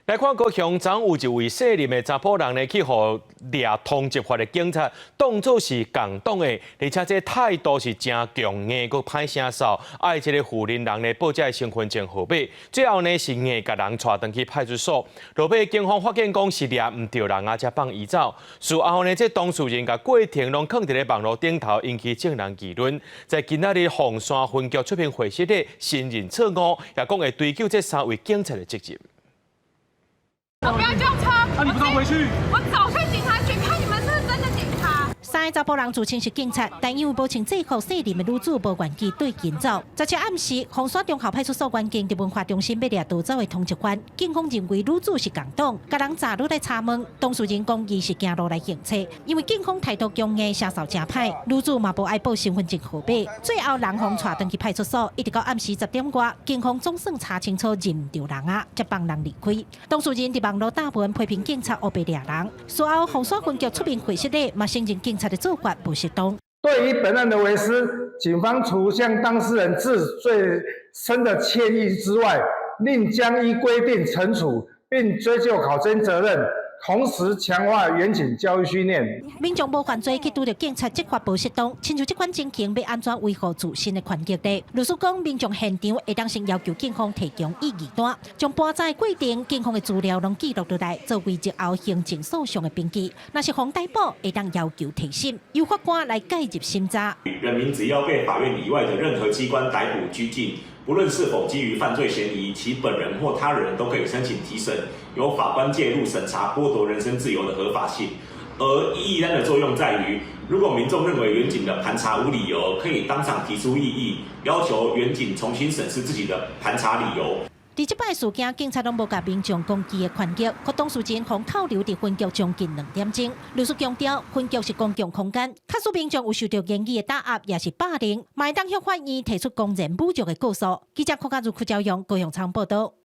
來看高雄昨有一位姓林的查埔人呢，去予掠通緝犯的警察當做是共黨的，而且這態度是誠強硬，閣歹聲嗽，愛這個婦人人呢報這个身份證號碼，最後呢是硬共人帶轉去派出所。落尾警方發現講是掠毋著人啊，才放伊走。事後呢，這當事人共過程攏囥佇咧網路頂頭，引起眾人議論。在今仔日鳳山分局出面回釋咧，承認錯誤，也講會追究這三位警察的責任。我不要叫車，那你不能回去？我走去警察局看你們是不是真的警察。三個查埔人自稱是警察，但因為無穿制服，姓林的女子無願意綴𪜶走。17暗時，鳳山中校派出所員警佇文化中心欲掠逃走的通緝犯，警方認為女子是共黨，共人閘落來查問。當事人講伊是行路來行冊，因為警方態度強硬，聲嗽誠歹，女子嘛無愛報身份證號碼。最後人予帶轉去派出所，一直到暗時10點外，警方總算查清楚認毋著人啊，才放人離開。當事人佇網路打文批評警察烏白掠人，事後鳳山分局出面回釋咧，嘛承認警察的做法無適當。對於本案的違失，警方除向當事人致最深的歉意之外，另將依規定懲處，並追究考偵責任，同時強化員警教育訓練。民眾無犯罪去拄著警察執法無適當，親像這款情形欲按怎維護自身的權益呢？律師講，民眾現場會當先要求警方提供異議單，將盤查的過程、警方的資料攏記錄落來，作為日後行政訴訟的憑據。若是予逮捕，會當要求提審，由法官來介入審查。人民只要被法院以外的任何機關逮捕拘禁，不論是否基於犯罪嫌疑，其本人或他人都可以申請提審，由法官介入審查剝奪人身自由的合法性。而異議單的作用在於，如果民眾認為員警的盤查無理由，可以當場提出異議，要求員警重新審視自己的盤查理由。佇這擺事件，警察攏無共民眾講伊的權益，予當事人予扣留佇分局將近2點鐘。律師強調，分局是公共空間，假使民眾有受到言語的打壓，抑是霸凌，嘛會當向法院提出公然侮辱的告訴。記者郭家如、柯昭陽高雄場報道。